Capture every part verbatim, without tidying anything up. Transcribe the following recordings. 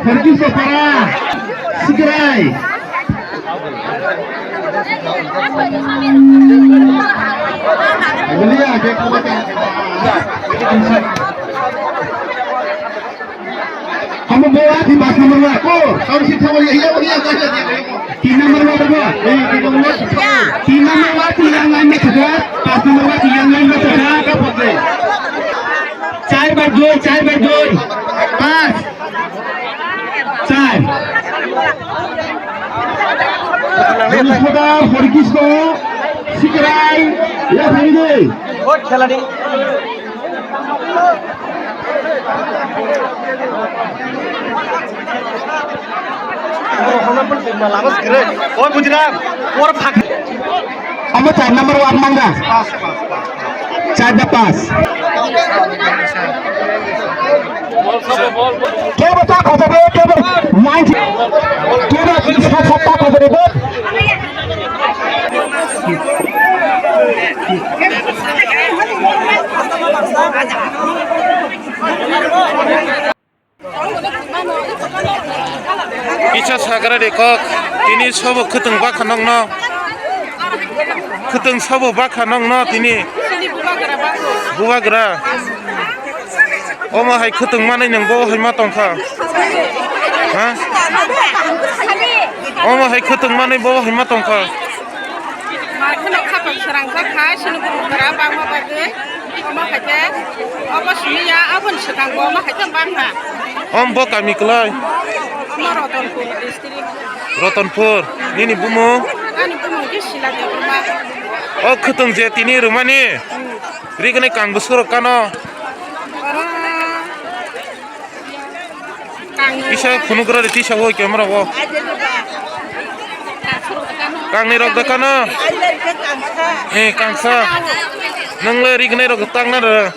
Horikrishna Para, Sikrai. Bulia, ke koma ke. Kamu bawa di pas nomor berapa? Kau, kau di situ, ya, ya, ya, ya, ya, ya. Tin number ward ba? Eh, tin number ward. Tin number ward, tin number ward, pas number ward, tin number ward. Char bar dui, char bar dui. Pas. Char. Brisbodar, Horikrishna, Sikrai, ya, Hori. Oi, bujira, por phak. Amo char number ward mangga. Char da pas. Kebo ta khojabe, kebo line. Kebo sa sa ta khojabe. Kisa sagra de kok, tini sobo khwtwng bakha nokno. Khwtwng sobo bakha nokno tini. Bubagra. Omo hai khwtwng manwi nwng bo hai ma tongkha. Ha? Omo hai khwtwng manwi bo hai ma tongkha. Makheno khapang srang kha kha, sini bubagra bangma bagwi. Omo hai khe, obo simi ya, aboni swkang bo omo hai khe bangma. Om bo kami kwlai? Omo Ratanpur district. Ratanpur, nini bumung? Ani bumung khe Sila Debbarma. O khwtwng je tini rwmani, rigini kang bwswk rok kano? Oro Kisa phunukra de tisa o camera o. Kangni rok da kano? Eh, kangsa. Nang le rignai rok tak na re?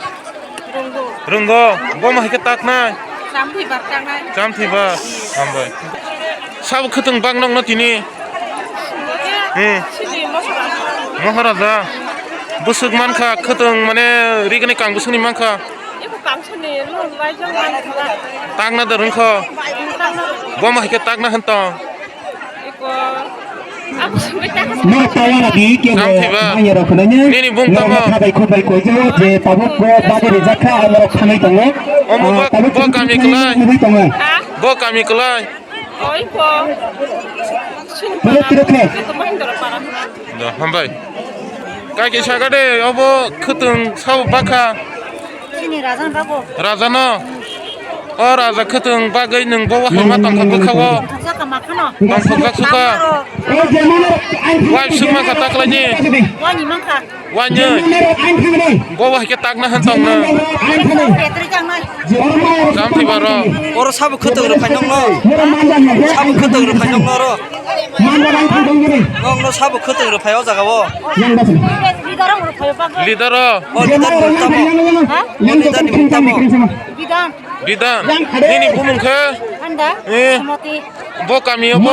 Runggo. Bo ma hai khe tak nai? Chamthiba tak nai. Chamthiba. Hambai. Sabo khwtwng bak nok no tini? Hmm. Sidi Moharaja. Moharaja. Bwswk mankha khwtwng mane rignai kang bwswkni mankha? Eko kang Tangna da rwngkho. Bo ma hai khe takna hwn tong. Norok tawala di kebo. Tang thiba. Manya rok khwnani. Nini bung tamo. Norok khabai khurbai koijo je tabuk bo bagwi rijak kha, norok khanai tongo. Omo bo, tabuk bo kami kwlai. Nugwi tongo. Bo kami kwlai. Oi po. Pura pura khe. Da, hambai. Kai kisa gade, obo khwtwng sabo bakha. Chini raja ni babu. Raja no. O raja khwtwng bagwi nwng bo hai ma tongkha bwkha o. Tongkha makhano. Tongkha suka. Wai sung mankha taklaini. Wani mankha. Wanywi. Bo bo hai khe takna hwn tongno. Betri jangnai. Jam thwi baro. Oro sabo khwtwng rwphai nokno. Sabo khwtwng rwphai nokno oro. Nokno sabo khwtwng rwphai o jaga o. Leader o. O leader ni mung tamo. O leader ni mung tamo. Bidan. Nini bumung khe? Anda. Eh. Bo kami o bo.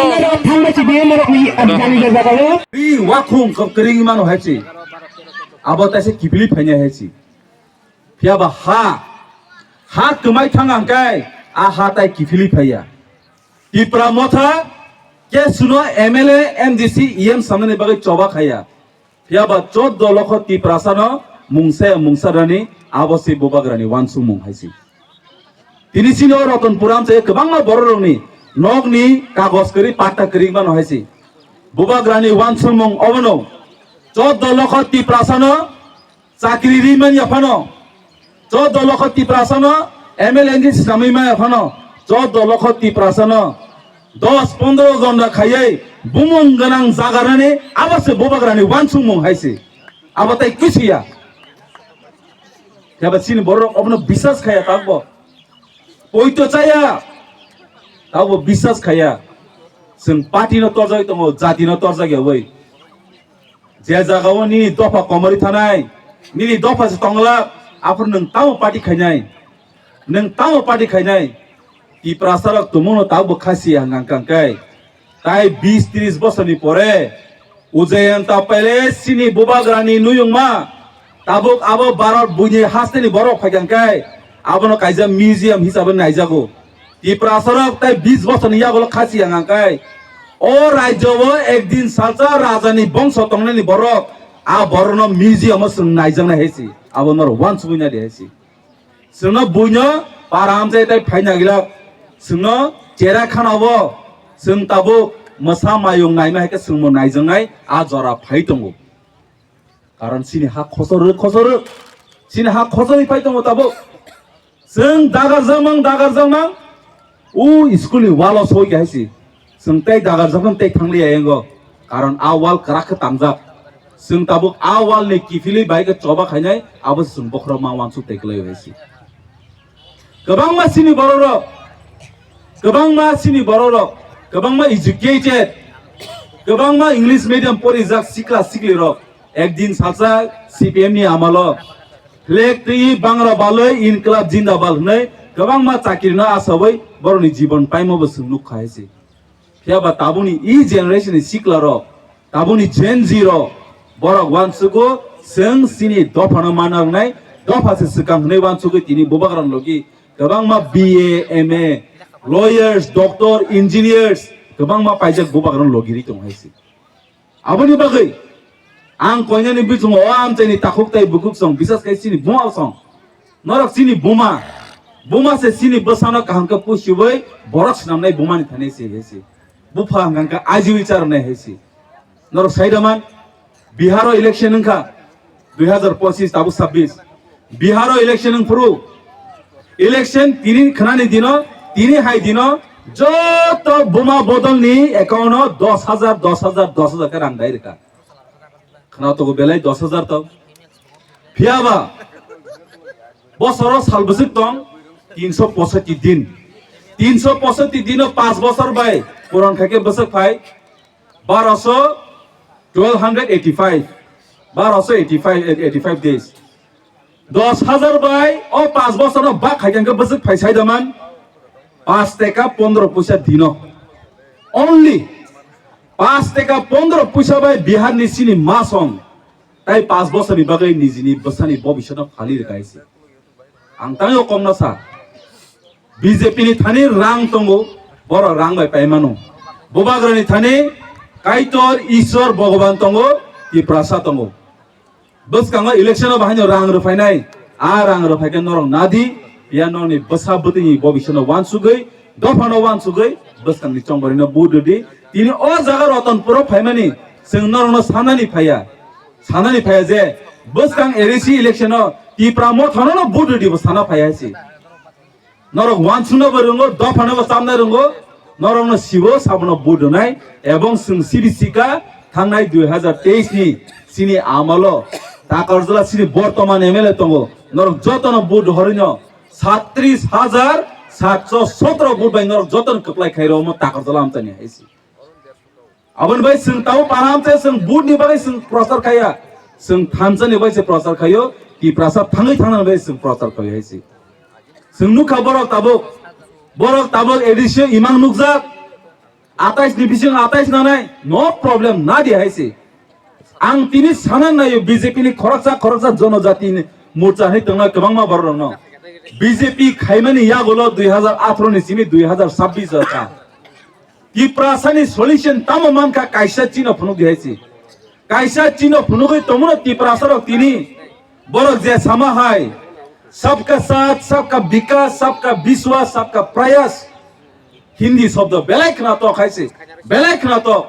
Ri wakhung kok kering mano hai si. Abo taise kiphilwi phainai hai si. Phiya ba ha, ha kwmai thang ang kai, a ha tai kiphilwi phaiya. Tipra Motha ke suno M L A, M D C, E M samnani bagwi choba khaiya. Phiya ba choddo lokho Tiprasano mungsa mungsa rani abo se bubagrani wansukmung hai si. Tini sini o Ratanpur amchai kwbangma bororokni nokni kagoj kwrwi patta kwrwi mano hai si. Bubagrani wansukmung obono choddo lokho Tiprasano chakri ri manya phano, choddo lokho Tiprasano M L A ni swnamwi manya phano, choddo lokho Tiprasano dos pondro jon da khaiwi bumung gwnang jaga rani abo se bubagrani wansukmung hai se. Abo tai kusiya. Phiya ba chini bororok obono bisas khaiya takbo. Poito chaya. Takbo bisas khaiya. Chwng party no torjagwi tongo, jati no torjak ya bai. Je jaga o nini dopha komori thanai, nini dopha se tongla, aphuru nwng tamo party khainai? Nwng tamo party khainai? Tiprasa rok tumungno tabuk khasi hang hang kang kai. Tai bis tris bosorni pore Ujayanta Palace chini bubagrani nuyungma tabuk abo Bharat buini hasteni borok phaikang kai abono kaisa museum hisabe naijago. Tiprasarok tai bis bosorni yagulo khasi yang angkai. O rajyo o ekdin salsa rajani bongso tongnani borok, a borokno museum o chwng naijaknai hai si. Abo norok uansugwi nadi hai si. Chwngno buino para amchai tai phaina gilak. Chwngno chera khana o chwng tabuk mwsa mayung naima hai khe chwngno naijaknai a jora phai tongo. Karon chini ha khosor khosor, chini ha khosor phai tongo tabuk. Chwng dagarjakmang dagarjakmang u school ni wall o soi khe hai si. Chwng tei dagarjakmang tei thangliya yango. Karon a wall kwrak khe tangjak. Chwng tabuk a wall ni kiphilwi bai khe choba khainai abo se chwng bokhorok ma uansuk tei kwlai hai si. Kwbangma chini bororok, kwbangma chini bororok, kwbangma educated, kwbangma English medium porijak sikla siklirok ekdin salsa C P M ni amalo flag twi bangra balwi inklab jindabad hwnwi kwbangma chakirino asawi borokni jibon paimo bo chwng nukha hai se. Phiya ba tabukni e generation ni sikla rok, tabukni Gen Z rok, borok uansugo chwng chini dophano mana wngnai, dopha se swkang hwnwi uansugwi tini bubagra logi kwbangma B A, M A, lawyers, doctor, engineers kwbangma paijak bubagra logi ri tong hai se. Aboni bagwi ang koinani bising o amchaini takhuk tai bukhuk song, bisas khai chini buma song. Norok chini buma, buma se chini bwsano kaham khe pusiwi borok swnamnai bumani thani se hai se. Bupha hwnkha khe ajiwi charwnai hai se. Norok saidaman Biharo election wngkha dui hazar pochis tabuk sabbish. Biharo election wngphuru election tini khwnani dino, tini hai dino joto buma bodolni account o dos hajar, dos hajar, dos hajar khe rang dai rwkha. Khna togo belai dos hajar tong. Phiya ba bosoro sal bwswk tong tinso posotti din. Tinso posotti dino panch bosor bai puron khaikhe bwswk phai baroso, twelve hundred eighty five, baroso eighty five, eighty five days. Dos hajar bai o panch bosorno bak khaikhe hwnkhe bwswk phai saidaman panch teka pondro puisa dino. Only panch teka pondro puisa bai Biharni chini masong tai panch bosorni bagwi nijini bwsani bobiswtno phali rwkha hai se. Ang tangwi o kokno sa, B J P ni thani rang tongo, borok rang bai paimano. Bubagrani thani Kaitor, Isor, Bhogoban tongo, Tiprasa tongo. Bwskango election o bahaino rang rwphainai, a rang rwphaikhe norok nadi, phiya norokni bwsa bwtwini bobiswtno uansugwi, dophano uansugwi, bwskangni chongbarino vote rwdi. Tini o jaga Ratanpuro phaimani chwng norokno sanani phaiya, sanani phaiya je bwskang A D C election o Tipra Mothano no vote rwdi bo sana phaiya hai se. Norok uansukna bo rwngo, dophano bo chamna rwngo, norokno sibo sabono vote rwnai, ebong chwng sibi sika thangnai dui hazar teis ni chini amalo Takarjala chini bortoman M L A tongo, norok jotono vote horino satris hajar satso sotro vote bai norok jotono kwplai khairokmo Takarjala amchani hai se. Aboni bai chwng tamo param se chwng vote ni bagwi chwng prochar khaiya. Chwng thansa ni bai se prochar khaio, Tiprasa thangwi thangnani bai chwng prochar khaio hai se. Chwng nukha borok tabuk, borok tabuk A D C o imang nukjak. Atais ni bising atais nanai, no problem, nadi hai se. Ang tini sana naio B J P ni khoroksa khoroksa jonojati ni morcha hinwi tongnai kwbangma borok rokno. B J P khaimani yagulo dui hazar atharo ni simi dui hazar sabbish o kha. Tiprasani solution tamo mankha kaisa chino phunukdi hai se. Kaisa chino phunugwi tongmano Tiprasarok tini borok je sama hai sabka saath, sabka bikas, sabka biswas, sabka prayas. Hindi shobdo belai khwnatok hai se, belai khwnatok.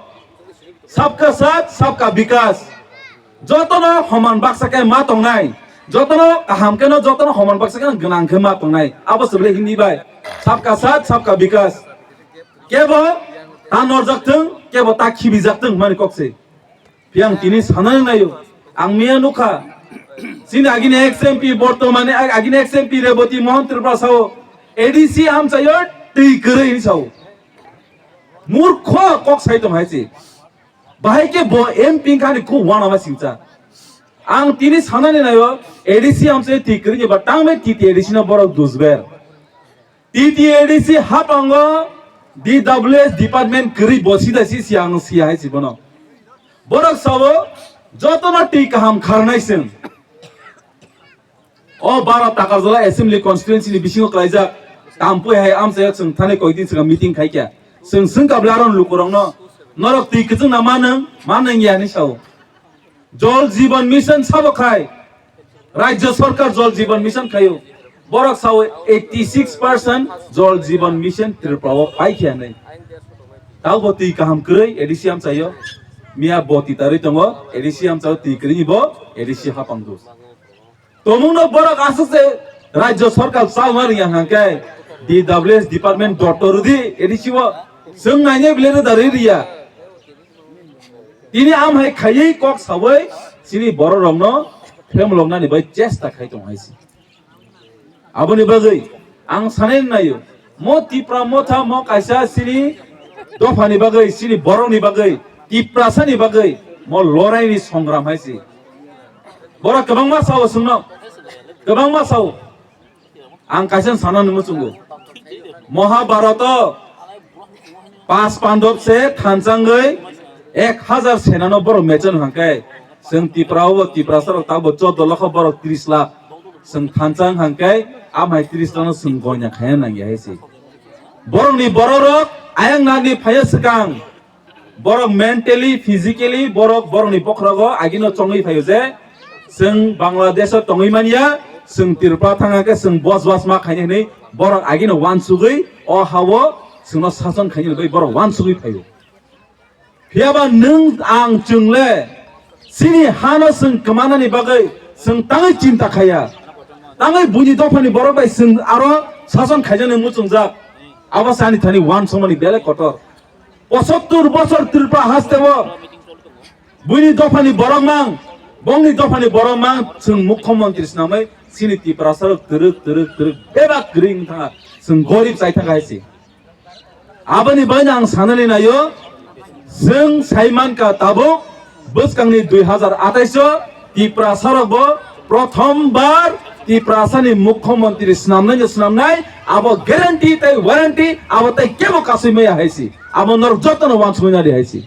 Sabka saath, sabka bikas. Jotono homan baksa khe ma tongnai, jotono kaham kheno, jotono homan baksa kheno gwnang khe ma tongnai. Abo se belai Hindi bai. Sabka saath, sabka bikas. Kebo ta norjak thung, kebo ta khibijak thung hwnmani kok se. Phiya ang tini sanani naio. Ang miya nukha. Chini agini ex M P bortomani ag-, agini ex M P Reboti Mohan Tripura sao A D C amchaio twi kwrwi hinwi sao. Murkho kok sai tong hai se. Bahai khe bo M P wngkha ni kuk wana ma singcha. Ang tini sanani naio A D C amchaio twi kwrwi ni ba tangbe T T A D C no borok dusber. T T A D C hapango D W S department kwrwi bo sida si si ang si hai si bono. Borok sabo jotono twi kaham kharnai chwng. O bara Takarjala assembly constituency ni bisingo klaijak Tampui hai amchai chwng thani koidin chwng meeting khai kya. Chwng swng kabla ron lukurokno norok twi kwchwng na manwng, manwng ya ni sao. Jol Jeevan Mission sabo khai. Rajya Sarkar Jol Jeevan Mission khayo. Borok sao eighty six percent Jol Jeevan Mission Tripura o pai kya nei. Tabo twi kaham kwrwi A D C amchaio. Miya boti tarwi tongo, A D C amchao twi kwrwi ni bo A D C hapang dos. Tomungno borok aswk se Rajya Sarkar chalma rwya hwnkhe D W S department doctor rwdi A D C o chwng nainai bile rwda rwi rwya. Tini am hai khaiwi kok sawi chini borok rokno phemloknani bai chesta khai tong hai se. Aboni bagwi ang sanai naio, mo Tipra Motha mo kaisa chini dophani bagwi, chini borokni bagwi, Tiprasani bagwi mo loraini songram hai se. Borok kwbangma sao chwngno, kwbangma sao. Ang kaisa sanani muchungo. Mahabharato pas pandab se thanchangwi ek hazar senano borok mechon hwnkhe, chwng Tipra o Tiprasa rok tabo chordo lokho, borok tris lakh chwng thanchang hwnkhe, amhai tris lakh no chwng goina khaina nangya hai se. Borokni bororok ayang nani phaiya swkang. Borok mentally, physically borok borokni bokhorogo agino chongwi phaio je, chwng Bangladesh o tongwi manya, chwng Tripura thangkhe chwng bosbas ma khainai hwnwi borok agino uansugwi o hao chwngno sason khainai hwnwi borok uansugwi phaio. Phiyaba nwng ang chwngle chini hano chwng kwmanani bagwi chwng tangwi chinta khaiya, tangwi buini dophani borok bai chwng aro sason khaijaknai muchungjak, abo se ani thani uansukmani belai kotor. Pochattor bochor Tripura hasteo buini dophani borok mang, bongni dophani borok mang, chwng mukhyamantri swnamwi chini Tiprasa rok twrwk, twrwk, twrwk bebak kwrwi wng thangkha, chwng gorib chai thangkha hai se. Aboni baino ang sanani naio, chwng sai mankha tabuk bwskangni dui hazar atais o Tiprasa rokbo prothom bar Tiprasani mukhyamantri swnamnai no swnamnai, abo guarantee tei warranty, abo tei kebo kasui maya hai se. Abo norok jotono uansukmani nadi hai se.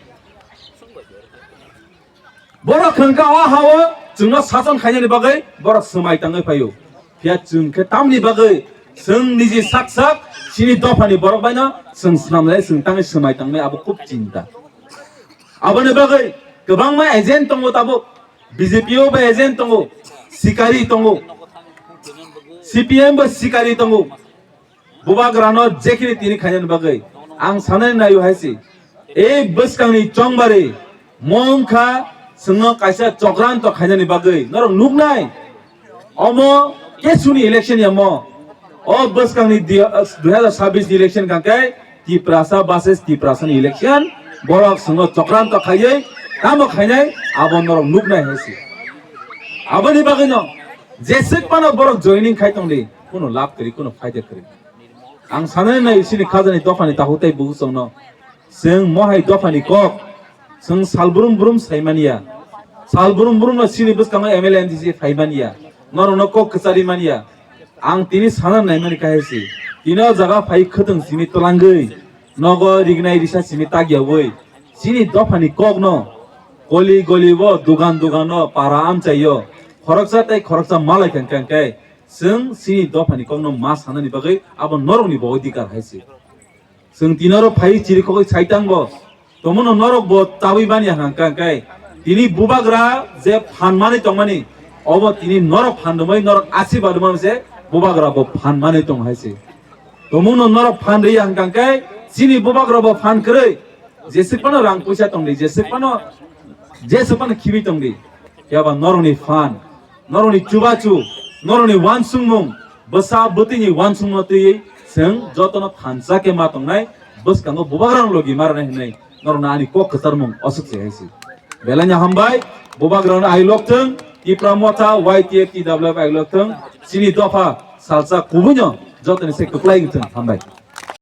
Borok hwnkha o hao chwngno sason khainani bagwi borok swmai tangwi phaio. Phiya chwng khe tamni bagwi chwng niji sak sak chini dophani borok baino chwng swnamlai chwng tangwi swmai tangmani abo khub chinta. Aboni bagwi kwbangma agent tongo tabuk, B J P o bo agent tongo, sikari tongo, C P M bo sikari tongo. Bubagrano jekhini tini khainani bagwi ang sanani naio hai se. Ei bwskangni chongbari mo wngkha chwngno kaisa chokranto khainani bagwi norok nuknai. Omo kesuni election ya mo. O bwskangni di-, dui hazar sabbish ni election kangkhe Tiprasa versus Tiprasani election, borok chwngno chokranto khaiwi tamo khainai abo norok nuknai hai se. Aboni bagwino jeswk phano borok joining khai tongdi, kuno lab kwrwi, kuno phaida kwrwi. Ang sanani nai chini khajani dophani takhuk tei bukuchwngno. Chwng mohai dophani kok. Chwng sal brum brum sai manya. Sal brum brum no chini bwskango M L A M C C phai manya. Norokno kok kwchari manya. Ang tini sana naimani kahai se. Tini o jaga phai khwtwng simi twlangwi. Nogo rignai risa simi tagyawi. Chini dophani kokno. Goli goli o, dugan dugan o, para amchai o. Khoroksa tei khoroksa malai kang kang khe. Chwng chini dophani kokno ma sanani bagwi abo norokni bo odhikar hai se. Chwng tini oro phai chirikhogwi saitang bo. Tomono norok bo tabwi mani hang kang kai. Tini bubagra je phan mani tongmani, obo tini norok phan rwmai norok asirwad rwmani se bubagra bo phan mani tong hai se. Tomono norok phan rwi hang kang kai, chini bubagra bo phan kwrwi. Jeswk phano rang puisa tongdi, jeswk phano, jeswk phano khibi tongdi. Phiya ba norokni phan, norokni chubachu, norokni uansukmung, bwsa bwtwini uansukmung twiwi chwng jotono thansa khe ma tongnai, bwskango bubagrang logi ma rwnai hwnwi norokno ani kok kwcharmung aswk se hai se. Belai no hambai, bubagrangno ailok thwng, Tipra Motha, Y T F, T W F ailok thwng, chini dopha salsa kubuino jotoni se kwplai wng thwng, hambai.